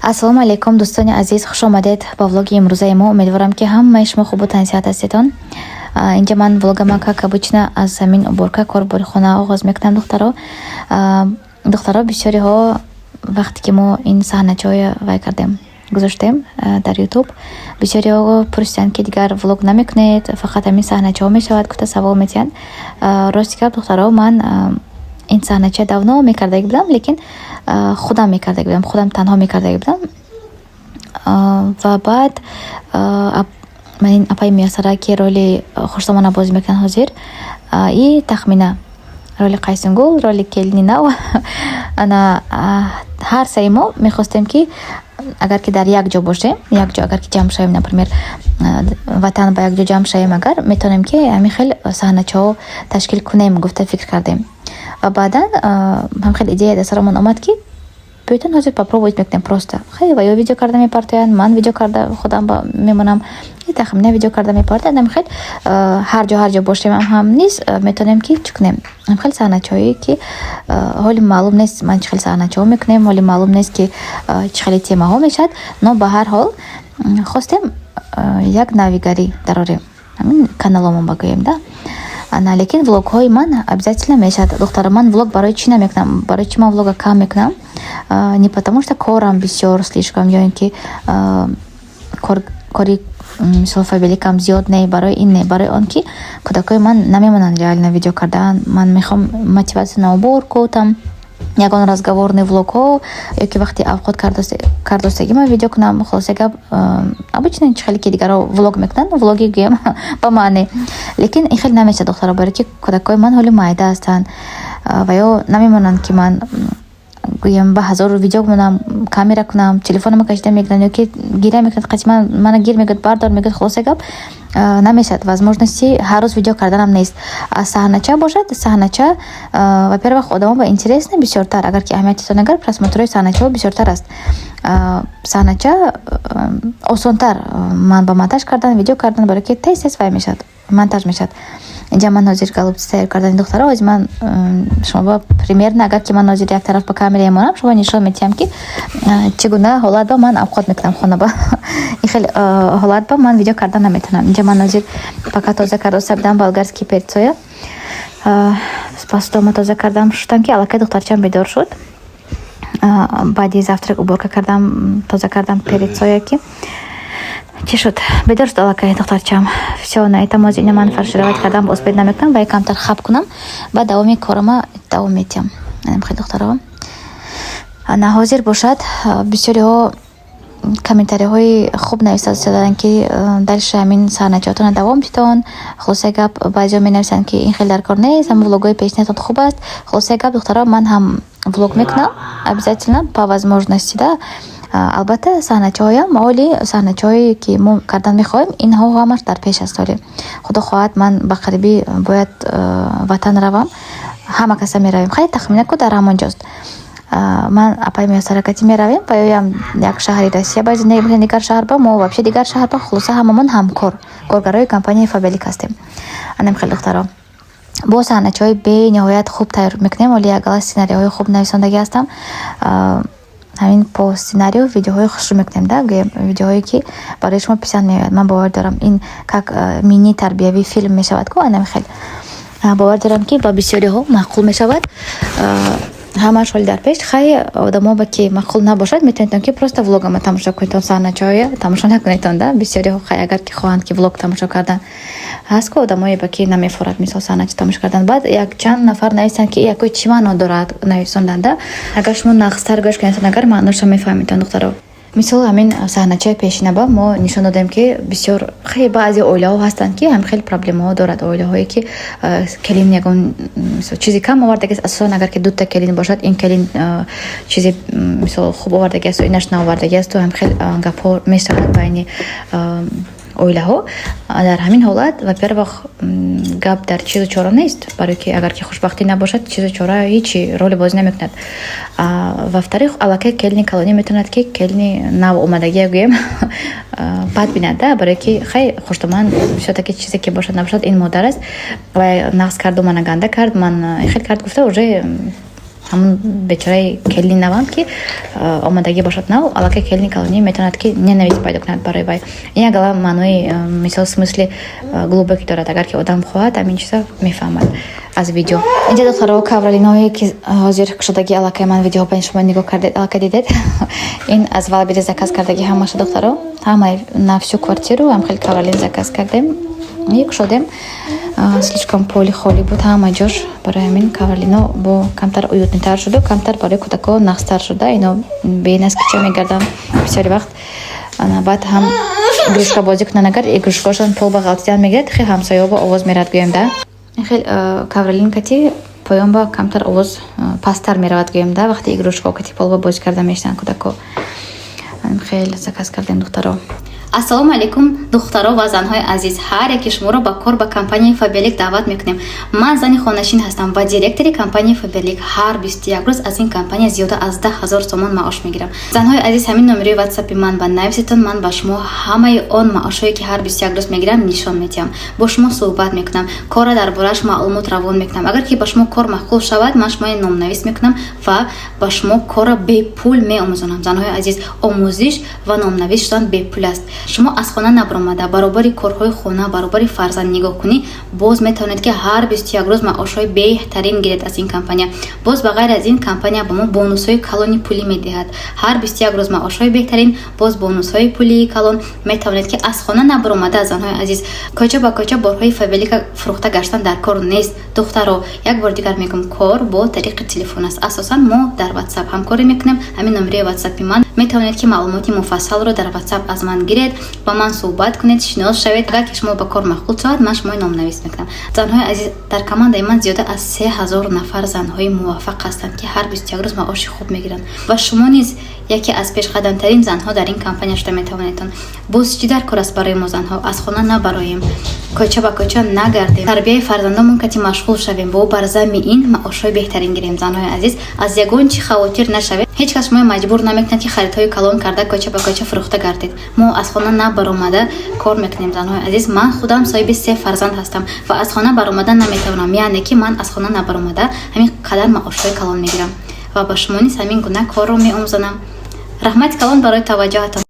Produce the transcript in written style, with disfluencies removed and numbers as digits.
Ассалому алайкум, дӯстони азиз, хуш омадед ба влоги имрӯзаи мо. Умедворам, ки ҳамаи шумо хубу тансиҳат ҳастедон. Инҷа ман влогама, как обычно, аз ҳамин уборка, корбори хона оғоз мекунам, духтаро. Духтаро, бисёриҳо вақте ки мо ин саҳначаҳоя вай кардем, гузоштем дар Ютуб, бисёриҳо пурсиданд, ки дигар влог намекунед, фақат ҳамин саҳначаҳо мешавад, гуфта савол метиҳанд. Рости гап, духтаро, ман ин саҳнача давно мекардаги будам, лекин худам мекардаги будам, худам танҳо мекардаги будам. Ва баъд ман ин апаи Миясара, ки роли Хуштомона бозӣ мекунанд ҳозир, и Тахмина роли Қайсунгул, роли келини нав, ана ҳар сеи мо мехостем, ки агар ки дар як ҷо бошем, як ҷо агар ки ҷамъ шавем, например, ватан ба як ҷо ҷамъ шавем, агар метавонем, ки ҳамин хел саҳначаҳо ташкил кунем, гуфта фикр кардем. Ва баъдан ҳам хел идея дар сарамон омад, ки биёйтон, ҳозир попробовать мекунем просто. Хеле ва ё видео карда мепартоянд, ман видео карда худам мемонам, и Тахмина видео карда мепартоянд. Ҳам хел ҳар ҷо, ҳар ҷо бошем ҳам низ метавонем, ки чӣ кунем, ҳам хел саҳначаҳое, ки ҳоли маълум нест ман чӣ хел саҳначаҳо мекунем, ҳоли маълум нест, ки чӣ хеле темаҳо мешавад, но ба ҳар ҳол хостем як навигарӣ дарорем ҳамин каналомон багӯем да. Ана, лекин влогҳои ман обязательно мешавад, духтаро. Ман влог барои чӣ намекунам, барои чӣ ман влога кам мекунам? Не потому что корам бисёр слишком ё ин ки кори, мисол, Фаберликам зиёд, не, барои ин не, барои он ки кӯдакои ман намемонанд реально видео кардан. Ман мехоҳам мотивация на уборку, там ягон разговорный влогҳо ё ки вақти авқот кардостагӣ ман видео кунам. Хулоса гап, обычно чӣ хеле ки дигарро влог мекунанд, влоги гӯям ба маъне, лекин ин хеле намешавад, духтаро, барое ки кӯдакои ман ҳоли майда ҳастанд ва ё намемонанд, ки ман гӯям ба ҳазор видео кунам, камера кунам, телефонама кашида мегиранд ё ки гиря мекунад қати ман, мана гир мегӯяд, бардор мегӯяд. Хулоса гап, намешавад, возможности ҳар рӯз видео карданам нест. А саҳнача бошад, саҳнача, во-первых, одамо ба интересно бисёртар, агар ки аҳамиятитон, агар просмотрҳои саҳначаҳо бисёртар аст, саҳнача осонтар ман ба монтаж кардан, видео кардан, барое ки тез тез вай мешавад, монтаж мешавад. Инҷа ман ҳозир голубцы тайёр кардани, духтаро. Ҳозир ман шумо примерно, агар ки ман ҳозир як тараф ба камера монам, шумо нишон медиҳам, ки чӣ гуна ҳолат ба ман авқот мекунам хонаба. Ин хел ҳолат ба ман видео кардан наметавонам. Инҷа ман ҳозир пока тоза карда будам болгарский перцоя, посудома тоза кардам, шуштам, ки аллакай духтарчам бедор шуд. Баъди завтрак уборка кардам, тоза кардам перецоя, ки чӣ шуд, бедор шуд аллакай духтарчам. Всё, на этом ҳозир ина ман фаршировать кардам, успеть намекунам ва камтар хаб кунам, баъд давоми корама давом медиҳам. Хел, духтаро, на ҳозир бошад, бисёриҳо комментариҳои хуб нависта доданд, ки дальше ҳамин саҳначаҳотонро давом дитон. Хулосаи гап, баъзеҳо менависанд, ки ин хеле дар кор нест, ҳама влогҳои пешниятон хуб аст. Хулосаи гап, духтаро, ман ҳам влог мекунам обязательно, по возможности да. Албатта, саҳначаҳоям, ҳоли саҳначаҳое ки мо кардан мехоҳем, инҳо ҳамаш дар пеш аст. Ҳоли, худо хоҳад, ман ба қарибӣ бояд ватан равам, ҳама каса меравем. Хайр, тахмина ку дар ҳамон ҷост. Ман апаи Миёсаракатӣ меравем ва ёям як шаҳри Россия ба зиндагӣ мекунем, дигар шаҳр ба мо, вообще дигар шаҳр ба. Хулоса, ҳамамон ҳамкор, коргарои компанияи Фаберлик ҳастем. Анам хел, духтаро, бо саҳначаҳои бениҳоят хуб тайёр мекунем. Ҳоли як гала сценарийҳои хуб нависондагӣ ҳастам. Ҳамин по сценарию видеоҳои хушрӯ мекунем да, гӯем, видеоҳое ки барои шумо писанд меояд. Ман бовар дорам, ин как мини тарбиявӣ филм мешавад ку, анам хел бовар дорам, ки ба бисёриҳо маъқул мешавад. Ҳамаш ҳоли дар пеш. Хай, одамо ба ки маъқул набошад, метавонедон, ки просто влогама тамошо кунедон, саҳначаҳоя тамошо накунедон да. Бисёриҳо, хай, агар ки хоҳанд, ки влог тамошо кардан, ҳаст ку одамое, ба ки намефорад, мисол, саҳнача тамошо кардан. Баъд якчанд нафар нависанд, ки якои чӣ маъно дорад нависондан да. Агар шумо нағзтар гӯш кунедон, агар маъношо мефаҳмедон, духтаро. Мисол, ҳамин саҳначаи пешинаба мо нишон додем, ки бисёр хеле баъзе оилаҳо ҳастанд, ки ҳам хеле проблемаҳо дорад, оилаҳое ки келин ягон чизи кам овардагиаст, асосан агар ки дута келин бошад, ин келин чизи, мисол, хуб овардагиасту инаш наовардагиасту, ҳам хел гапҳо мешавад байни оилаҳо. Дар ҳамин ҳолат, во-первых, гап дар чизу чора нест, барое ки агар ки хушбахтӣ набошад, чизу чора ҳечи роли бозӣ намекунад. Во-вторых, аллакай келини калонӣ метавонад, ки келини нав омадагия, гӯем, бад бинад да, барое ки хай, хуштоман, всё-таки чизе ки бошад набошад, ин модар аст ва нағз карду мана ганда кард, ман хел кард гуфта, уже Ҳамун бечораи келин навам, ки омадагӣ бошад нав, аллакай келини калонӣ метавонад, ки ненависть пайдо кунад барои вай. Ин як гала маънои, мисол, смысли глубокий дорад. Агар ки одам хоҳад, ҳамин чиза мефаҳмад аз видео. Инҷа, духтаро, ковролиное, ки ҳозир кушодагӣ аллакай ман видеоҳо ба шумо нигоҳ кардед, аллакай дидед. Ин аз Вайлдберриз заказ кардагӣ ҳамаша, духтаро, ҳамаи на всю квартиру ҳам хеле ковролин заказ кардем и кушодем. Слишком поли холӣ буд ҳама ҷош, барои ҳамин ковролино бо камтар уютныйтар шуду камтар барои кӯдакҳо нағзтар шуда. Ино беназ кича мегарданд бисёри вақт. Баъд ҳам игрушка бозӣ кунанд, агар игрушкаошон пол ба ғалтидан мегирад, хел ҳамсояҳо ба овоз меравад, гӯем да. Хел ковролин кати поён ба камтар овоз пасттар меравад, гӯем да, вақте игрушкао кати полба бозӣ карда мешинанд кӯдакҳо. Хеле заказ кардем, духтаро. Ассалому алайкум, духтаро ва занҳои азиз! Ҳар яке шуморо ба кор ба компанияи Фаберлик даъват мекунем. Ман зани хонашин ҳастам ва директори компанияи Фаберлик. Ҳар 21 рӯз аз ин компания зиёда аз 10 000 сомон маош мегирам. Занҳои азиз, ҳамин номерои ватсапи ман ба нависетон. Ман ба шумо ҳамаи он маошҳое, ки ҳар 21 рӯз мегирам, нишон медиҳам, бо шумо суҳбат мекунам, корра дар борааш маълумот равон мекунам. Агар ки ба шумо кор маъқул шавад, ман шумои номнавис мекунам ва ба шумо корра бепул меомӯзонам. Занҳои азиз, омӯзиш ва номнавис шудан бепул аст. Шумо аз хона набаромада, баробари корҳои хона, баробари фарзанд нигоҳ кунӣ, боз метавонед, ки ҳар 21 рӯз маошҳои беҳтарин гиред аз ин компания. Боз ба ғайр аз ин, компания ба мо бонусҳои калони пулӣ медиҳад. Ҳар 21 рӯз маошҳои беҳтарин, боз бонусҳои пулии калон. Метавонед, ки аз хона набаромада, занҳои азиз, кӯча ба кӯча борҳои Фаберлика фурӯхта гаштан дар кор нест. Духтаро, як бори дигар мегӯм, кор бо тариқи телефон аст. Асосан мо дар Ватсап ҳамкорӣ мекунем. Ҳамин номерои ватсапи ман, метавонед, ки маълумоти муфассалро дар Ватсап аз ман гиред, ба ман суҳбат кунед, шинос шавед. Агар ки шумо ба кор маъқул шавад, ман шумои номнавис мекунам. Занҳои азиз, дар командаи ман зиёда аз 3000 нафар занҳои муваффақ ҳастанд, ки ҳар 21 рӯз маоши хуб мегиранд, ва шумо низ яке аз пешқадамтарин занҳо дар ин компания шуда метавонедтон. Боз чӣ дар кор аст барои мо занҳо? Аз хона набароем, кӯча ба кӯча нагардем, тарбияи фарзандонмон кати машғул шавем, бо бар зами ин маошҳои беҳтарин гирем. Занҳои азиз, аз ягон чӣ хавотир нашавед. Ҳеҷ кас шуморо маҷбур намекунад, ки харидҳои калон карда, кӯча ба кӯча фурӯхта гардед. Мо аз хона набаромада кор мекунем. Занҳои азиз, ман худам соҳиби се фарзанд ҳастам ва аз хона баромада наметавонам, яъне ки ман аз хона набаромада ҳамин қадар маошҳои калон мегирам ва ба шумо низ ҳамин гуна корро меомӯзонам. Раҳмати калон барои таваҷҷӯҳатон.